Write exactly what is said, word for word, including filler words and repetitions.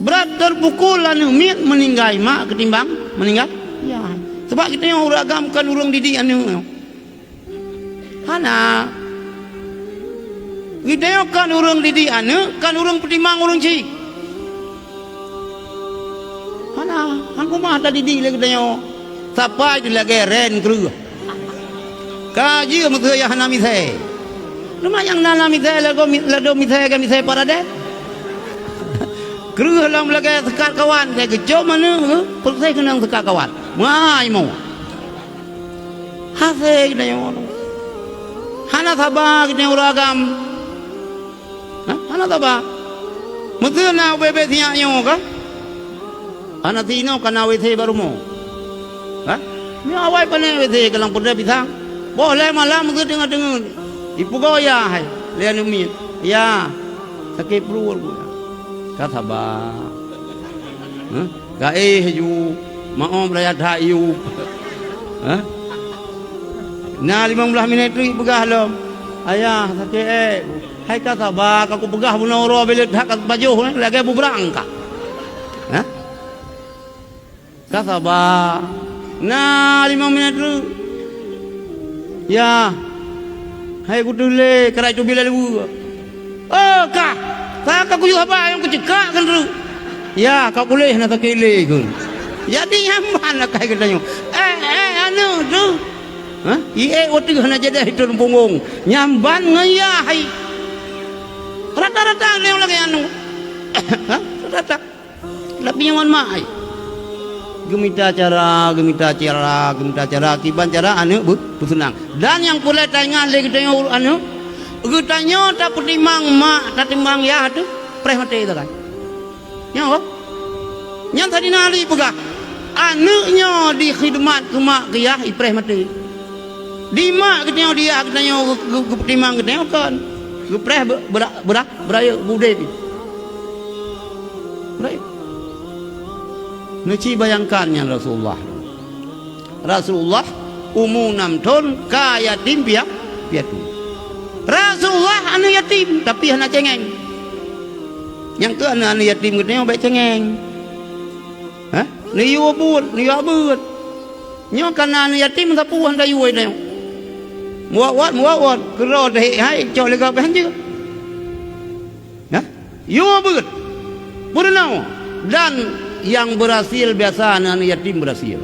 Brat teupukul aneuëk miet meuninggai mak keutimbang meuninggai yah. Sabab geutanyoe ureuëng agam kon ureuëng didik aneuëk nyoe. Hana. Geutanyoe kon ureuëng didik aneuëk, kon ureuëng peutimang ureuëng chik. Hana, han kumaha tadidik lé geutanyoe. Sapai di lagée ren kreueh. Ka jeuet meuseu nyang hana misée. Teuma nyang na, na misée lagoe mi-, lagoe misée ka misée paradée. Kreueh lom lagée seukat kawan, sai geucom aneuëk, peureséh keunong seukat kawan. Mai mo. Hasé geutanyoe. Hana saba geutanyoe ureuëng agam. Hah? Hana saba. Meuseu na U B B sinyak nyoe ka? Hana sinoe ka na W C bak rumoh. Hah? Nyoe awai pané W C ka lam peudeuh pisang. Boh lhée malam meuseu teungoh-teungoh. Ipugoe yah hai lé aneuëk miet. Yah, sakét pruet guna. Ka saba. Hah? Ka éh ju, maom raya that yub. Hah? Na limong blaih minét teuk peugah lom, "Ayah, sakét ék." "Hai ka saba, ka kupeugah bunoe uroe bileuet that ka pajoh, eh, lagée bubrang ka." Hah? Ka saba. Na limong minét teuk. "Yah, hai kuteulé, karai teubiet lé luweue." "Oh, ka! Sa ka kuyue haba nyang kuceukak keuneuk." "Yah, ka puléh na sakét lé keuh." Jadi nyan ban akai geutanyoe. Eh, eh, aneuëk teuh. Hah? Iék wateuh hana jadeh itôn punggong. Nyan ban ngon yah hai. Rata-rata lé lagée aneuëk. Hah? Rata-rata. Tapi nyan mak ai. Geumita cara, geumita cara, geumita cara, kiban cara aneuëk beu-, beuseunang. Dan nyang peureulée taingat lé geutanyoe aneuëk, geutanyoe tapeutimang mak, tatimbang yah teuh, preh maté takai. Nyoe, nyan tadi na Ali peugah, aneuëk nyoe dikhidmat keu mak keu yah ipreh maté. Di mak geutanyoe, di yah geutanyoe, geu-, geu-, geupeutimang geutanyoe kon. Geupreh be-, beura-, beura-, beurayeuk, beudé pih. Beurayeuk. Neuci bayangkan nyan Rasulullah. Rasulullah umu nam thon ka yatim pia-, piatu. Rasulullah aneuëk yatim, tapi hana cengeng. Nyang keu aneuëk-aneuëk yatim geutanyoe bék cengeng. Hah? Neuyue buet, neuyue beuet. Nyoe ka na aneuëk yatim sapeue han tayue tanyoe. Muwat-wat, muwat-wat, keudroe tahék hai, cok lé gob han jeuet. Nah, yue beuet. Peurunoe. Dan nyang beurhasil biasa aneuëk-aneuëk yatim beurhasil.